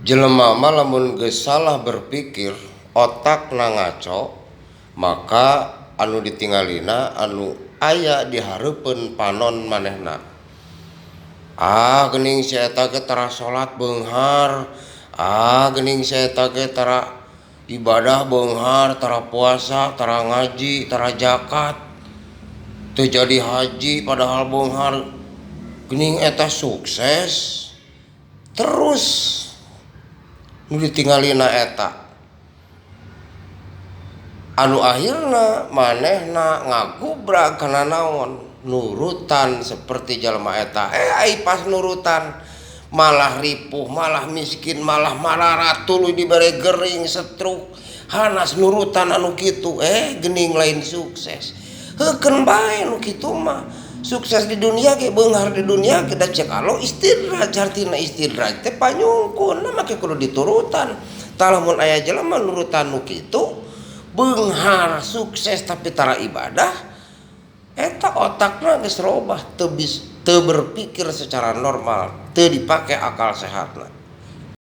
Jelema mah lamun geus salah berpikir, otakna ngaco, maka anu ditinggalina anu aya di hareupeun panon manehna. Ah, geuning si eta ge tara salat beunghar, ah geuning si eta ge tara ibadah beunghar, tara puasa, tara ngaji, tara zakat, teu jadi haji padahal beunghar, geuning eta sukses. Terus nu ditinggalina eta anu akhirna manehna ngagubrag kana naon nurutan seperti jalma eta. Ai pas nurutan malah ripuh, malah miskin, malah mararat, tuluy dibere gering, stroke, hanas nurutan anu kitu. Geuning lain sukses, heukeun bae nu kitu mah. Sukses di dunia ge, beunghar di dunia ge, da cek Allah istidraj, hartina istidraj teh panyungkun, nah make kudu diturutan. Tah lamun aya jelema nurutan nu kitu, beunghar sukses tapi tara ibadah, eta otakna geus robah, teu berpikir secara normal, teu dipake akal sehatna.